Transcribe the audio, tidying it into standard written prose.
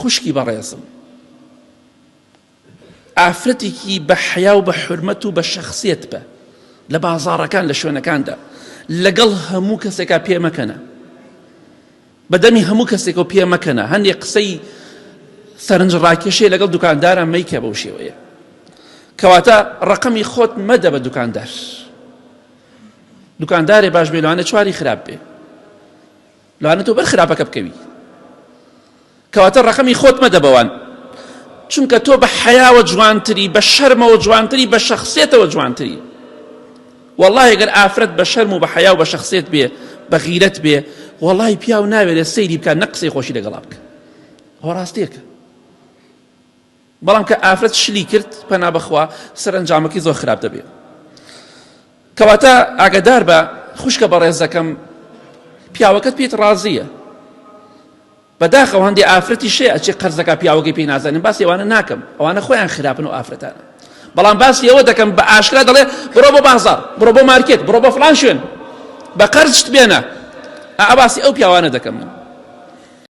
خوشکی بەڕێزم ئافرەتێکی بە حەیا و بە حورمەت و بە شەخسیەت بە لە بازاڕەکان لە شوێنەکاندا لەگەڵ هەموو کەسێکا پێ مەکەنە بە دەمی هەموو کەسێکەوە پێ مەکەنە هەندێک قسەی سەرنج ڕاکێشێ لەگەڵ دوکانداران مەیکە بەو شێوەیە کەواتە ڕقمی خۆت مەدە بە دوکاندار دوکاندارێ باش بێ لەوانە چواری خراپ بێ لەوانە تۆ بەر خراپەکە بکەوی کەواتە ڕەقەمی خۆت مەدە بەوان چونکە تۆ بە حەیاوە جوانتری بە شەرمەوە جوانتری بە شەخسیەتەوە جوانتری والله گەر ئافرەت بە شەرم و بە حەیا و بە شەخسیەت بێ بە غیرەت بێ وەڵی پیاو ناوێرێ سەیری بکات نە قسەی خۆشی لەگەڵا بکە ئەوە ڕاستیەکە بەڵام کە ئافرەت شلی کرد پەنا بەخوا سەرەنجامەکەی زۆر خراپ دەبێت کەواتە ئاگدار بە خوشکە بەڕێزەکەم پیاوەکەت پێت ڕازیە بەداخەوە هەندێ ئافرەتی شێ ئەچێ قەرزەکە پیاوەکەی پێی نازانن باسی ئەوانە ناکەم ئەوانە خۆیان خراپن و ئافرەتانە بەڵام باسی ئەوە دەکەم بە ئاشکرا دەڵێ بڕۆ بۆ بازاڕ بڕۆ بۆ مارکێت بڕۆ بۆ فڵان شوێن بە قەرز شت بێنە ئا باسی ئەو پیاوانە دەکەم من.